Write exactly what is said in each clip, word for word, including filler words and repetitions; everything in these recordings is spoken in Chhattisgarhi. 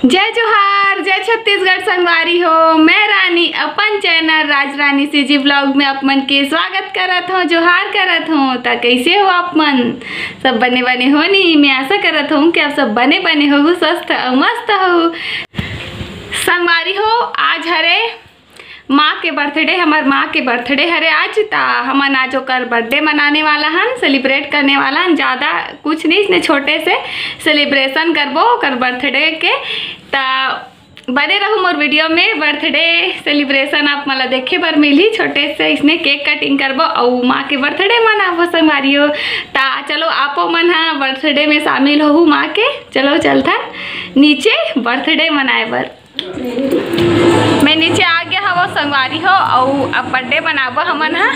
जय जोहार, जय छत्तीसगढ़ संगवारी हो। मैं रानी अपन चैनल राज रानी सीजी ब्लॉग में आप मन के स्वागत करत हूँ, जोहार करत हूँ। त कैसे हो आप मन? सब बने बने हो नी? मैं आशा करत हूँ कि आप सब बने बने हो, स्वस्थ अउ मस्त हो। संगवारी हो, आज हरे माँ के बर्थडे, हमर माँ के बर्थडे हरे आज। ता हमन आज ओकर बर्थडे मनाने वाला हन, सेलिब्रेट करने वाला हन। ज़्यादा कुछ नहीं, इसने छोटे से सेलिब्रेशन करबो ओकर बर्थडे के। ता बने रहू मोर वीडियो में। बर्थडे सेलिब्रेशन आप मन ला देखे बर मिलही। छोटे से इसने केक कटिंग करबो अउ माँ के बर्थडे मनाबो संगवारी हो। ता चलो, आपो मन हा बर्थडे में शामिल होहू माँ के। चलो चलथन नीचे बर्थडे मनाए बर। मैं नीचे आ गया हवो संगवारी हो, अउ अब बर्थडे मनाबो हमन हा।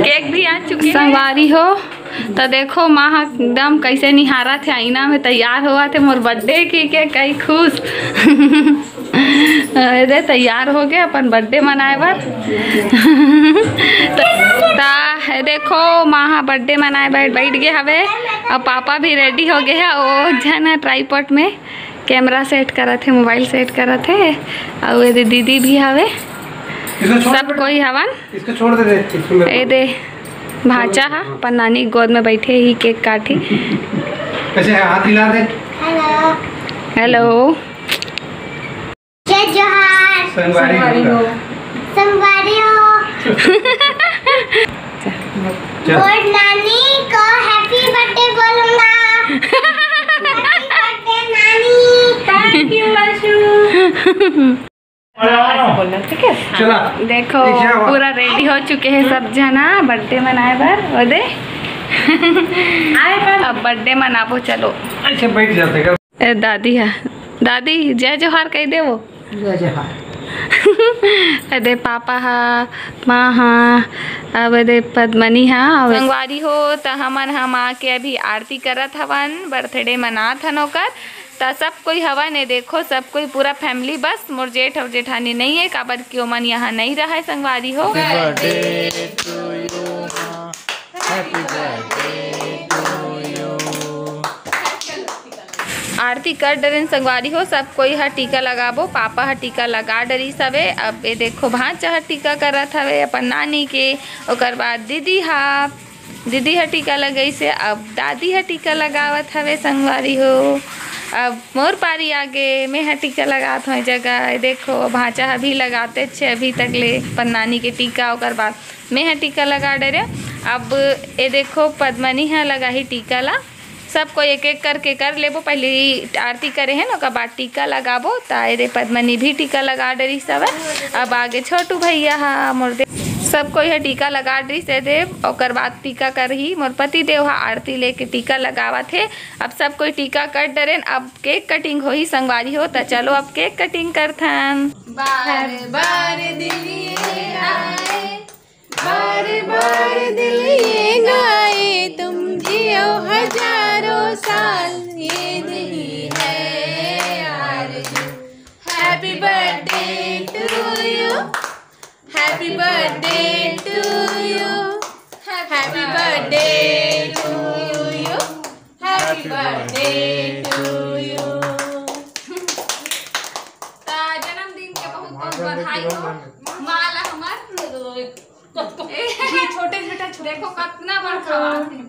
केक भी आ चुके हे संगवारी हो। तो देखो माँ हा एकदम कैसे निहारत हे आईना में, तैयार होवत हे मोर बर्थडे के, के कई खुश। अरे तैयार हो गए अपन बर्थडे मनाए बर। तो ता हे देखो माँ हा बर्थडे मनाए बर बैठ गए हवे, अउ पापा भी रेडी हो गए हे। ओ झन ट्राईपॉड में कैमरा सेट करत हे, मोबाइल सेट करत हे, अउ एदे दीदी भी हवे, इसको छोड़ सब दे। कोई हवन। इसको छोड़ दे दे, इसको मेरे को। एदे भांचा हा अपन नानी के गोद में बैठे ही, केक काटी। कैसे है? हाथ हिला दे। हेलो। जय जोहार। संगवारी संगवारी हो। हो। संगवारी हो। चल। और नानी को हैप्पी बर्थडे बोलूंगा। हैप्पी बर्थडे नानी। थैंक यू अंशु। ऐसे बोलना, ठीक है? चला। देखो, पूरा रेडी हो चुके हैं सब जना बर्थडे मनाए बर। वो दे। आए पर अब बर्थडे मनाबो, चलो। ऐसे बैठ जाते कर। ए, दादी हा, दादी जय जोहार कह दे वो। जय जोहार। एदे पापा हा, माँ हा, अब एदे पद्मनी हा, अब संगवारी हो, त हमन हा माँ के अभी आरती करत हवन, बर्थडे मनात हन ओकर। त सब कोई हवन, ए देखो, सब कोई पूरा फैमिली, बस मोर जेठ अउ जेठानी नहीं है, काबर कि ओमन यहाँ नहीं रहे संगवारी हो। Happy birthday to you, माँ। Happy birthday to you। आरती कर डरेन संगवारी हो, सब कोई ह टीका लगाबो। पापा ह टीका लगा डरिस हवे। अब ए देखो, भांचा ह टीका करत हवे अपन नानी के, ओकर बाद दीदी हा, दीदी ह टीका लगइसे, अब दादी ह टीका लगावत हवे संगवारी हो। अब मोर पारी आगे, मैं ह टीका लगात हव जगह। ए देखो, भांचा ह भी लगाते छे अभी तक ले अपन नानी के टीका, ओकर बाद मैं ह टीका लगा डरे। अब ए देखो, पद्मनी ह लगाही टीका ला। सब कोई एक एक करके कर लेबो। पहली आरती करे हे न, ओकर बाद टीका लगाबो। त ए दे पद्मनी भी टीका लगा डरिस हवय। अब आगे छोटू भैया हा मोर दे, सब कोई ह टीका लगा डरिस ए दे, ओकर बाद टीका करही। मोर पति देव हा आरती लेके टीका लगावत हे। अब सब कोई टीका कर डरेन, अब केक कटिंग होही संगवारी हो। त चलो अब केक कटिंग करथन। बार बार दिल ये आए, बार बार दिल ये गाए, तुम जियो हजारों साल, ये नहीं है आरज़ू। Happy birthday to you, happy birthday to you, happy birthday to you, happy birthday to you। त जन्मदिन के बहुत बहुत बधाई हो। माँ ला हमर ए, ये छोटे छोटे, देखो कतना बड़ खवाथे।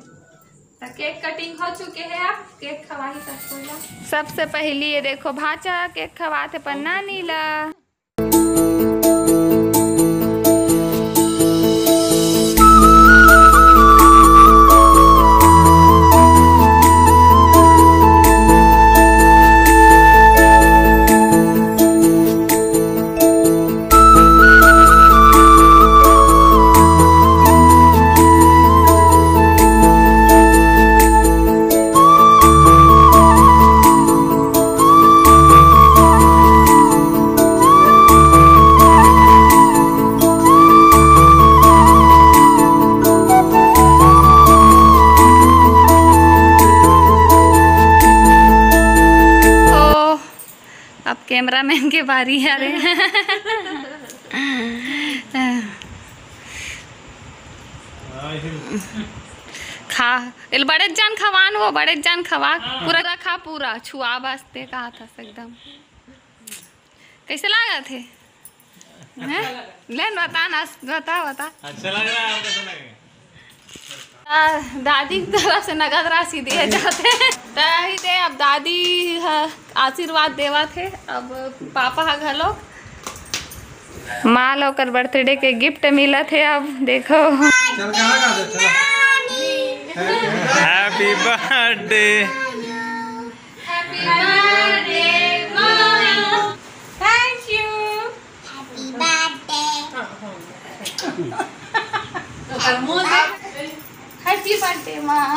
त केक कटिंग हो चुके हे, अब केक खवाही सबको ला। सबसे पहली ये देखो, भांचा केक खवाथे अपन नानी ला। अब कैमरामैन के बारी हरे। खा, एला बड़े जान खवान, वो बड़े जान खवा, पूरा खा, पूरा छुआ बस ते कहा था एकदम। कैसे लागत हे? हैं? ले न बता ना, बता, बता। अच्छा लग रहा है, आपको कैसा लगे? आ, दादी की तरफ से नगद राशि दिए जाते हैं। तही दे अब दादी ह, आशीर्वाद देवत हे। अब पापा ह घलो, माँ ल ओकर बर्थडे के गिफ्ट मिलत हे। अब देखो, चल, गाना गा दे, चलो। Happy birthday। Happy birthday, माँ। Thank you। Happy birthday। तो कर मुंह दे। Happy birthday, माँ।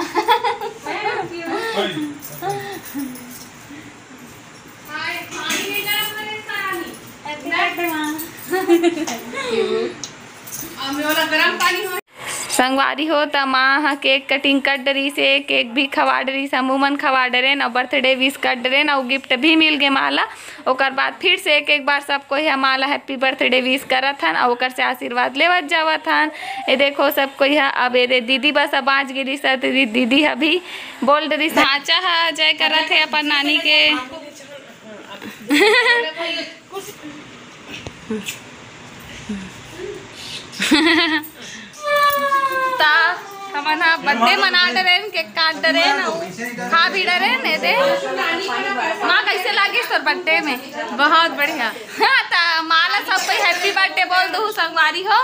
Thank you। Happy birthday, माँ। Thank you। अब ये वाला गरम पानी हो। संगवारी हो, त माँ ह केक कटिंग कर डरिस हे, केक भी खवा डरिस, हमू मन खवा डरेन, अउ बर्थडे विश कर डरेन, अउ गिफ्ट भी मिल गे माँ ला। ओकर बाद फिर से एक एक बार सब कोई ह माँ ला हैप्पी बर्थडे विश करत हन, अउ ओकर से आशीर्वाद लेवत जावत हन। ये देखो सब कोई ह, अब ये दे दीदी बस अब बाँच गे रिस, त दी-, दीदी ह भी बोल डरिस। भांचा ह जय करत हे अपन नानी के। त हमन ह बर्थडे मना डरेन, केक काट डरेन, अउ खा भी डरेन। ए दे माँ, कैसे लागिस तोर बर्थडे में? बहुत बढ़िया। हाँ, त माँ ला सब कोई हैप्पी बर्थडे बोल दू संगवारी हो।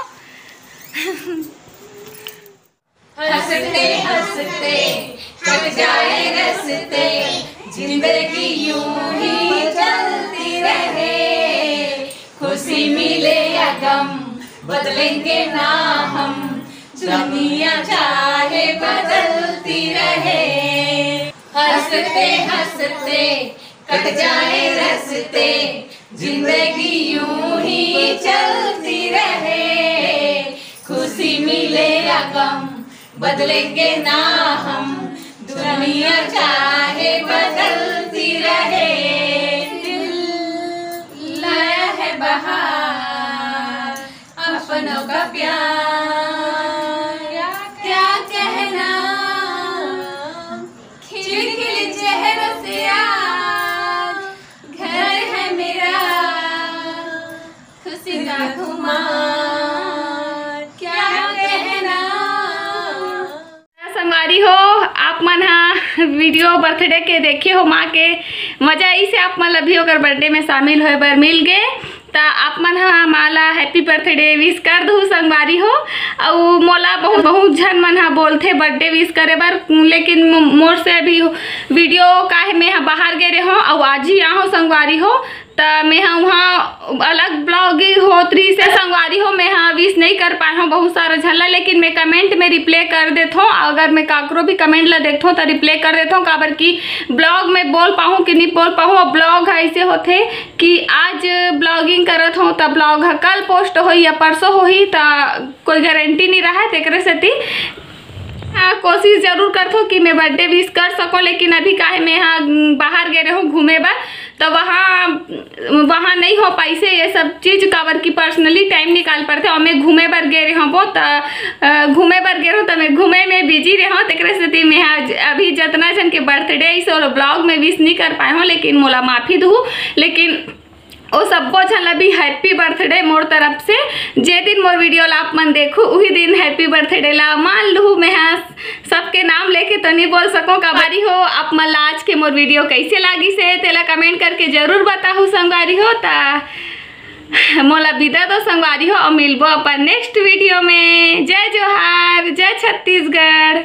हंसते हंसते कट जाए रस्ते, जिंदगी यूं ही चलती रहे। खुशी मिले या गम, बदलेंगे ना हम, दुनिया चाहे बदलती रहे। हंसते हंसते कट जाए रस्ते, जिंदगी यूं ही चलती रहे। खुशी मिले या गम, बदलेंगे ना हम, दुनिया चाहे बदलती रहे। दिल लाया है बहार, अपनों का प्यार, क्या कहना। खिलखिल चेहरों से आज घर है मेरा, खुशी का खुमार, क्या कहना। संगवारी हो, आप मन हा वीडियो बर्थडे के देखे हो माँ के, मजा इसे आप मन ला भी ओकर बर्थडे में शामिल होए बर मिल गे। त आप मन ह माँ ला हैप्पी बर्थडे विश कर दहू संगवारी हो। अउ मोला बहुत, बहुत झन मन ह बोलथे बर्थडे विश करे बर, लेकिन मो-, मोर से अभी वीडियो काहे मैं ह बाहर गे रहे हो अउ आज ही आहूँ संगवारी हो। त मैं ह उहाँ अलग ब्लॉग होत रहिस हे संगवारी हो, मैं ह विश नहीं कर पाए हूँ बहुत सारा झन ला, लेकिन मैं कमेंट में रिप्लाई कर देत हूँ। अगर मैं काकरो भी कमेंट ला देखत हूँ त रिप्लाई कर देत हूँ, काबर कि ब्लॉग में बोल पाहूँ कि नहीं बोल पाहूँ। अब ब्लॉग ह ऐसे होथे कि आज ब्लॉगिंग करत हूँ त ब्लॉग ह कल पोस्ट होही या परसों होही, त कोई गारंटी नहीं रहा है, तेकरे सेती हाँ, कोशिश जरूर करथों कि मैं बर्थडे विश कर सकूँ, लेकिन अभी काहे मैं ह बाहर गे रहूँ घूमे बर, त वहाँ, वहाँ नहीं हो पाइसे ये सब चीज, काबर कि पर्सनली टाइम निकाल पड़थे। अउ मैं घूमे बर गे रहूँ वो त, अ, घूमे बर गे रहूँ त मैं घूमे में बिजी रहूँ, तेकरे सेती मैं ह अभी जतना झन के बर्थडे इस ब्लॉग में विश नहीं कर पाए हूँ, लेकिन मोला माफी दहू। लेकिन ओ सब्बो झन ला भी हैप्पी बर्थडे मोर तरफ से। जे दिन मोर वीडियो ला आप मन देखू, उही दिन हैप्पी बर्थडे ला मान लूहू। मैं ह सबके नाम लेके तो नहीं बोल सकूँ। संगवारी हो, आप मन ला आज के मोर वीडियो कैसे लागिस हे, तेला कमेंट करके जरूर बताहू संगवारी हो। त मोला विदा दो संगवारी हो, अउ मिलबो अपन नेक्स्ट वीडियो में। जय जोहार, जय छत्तीसगढ़।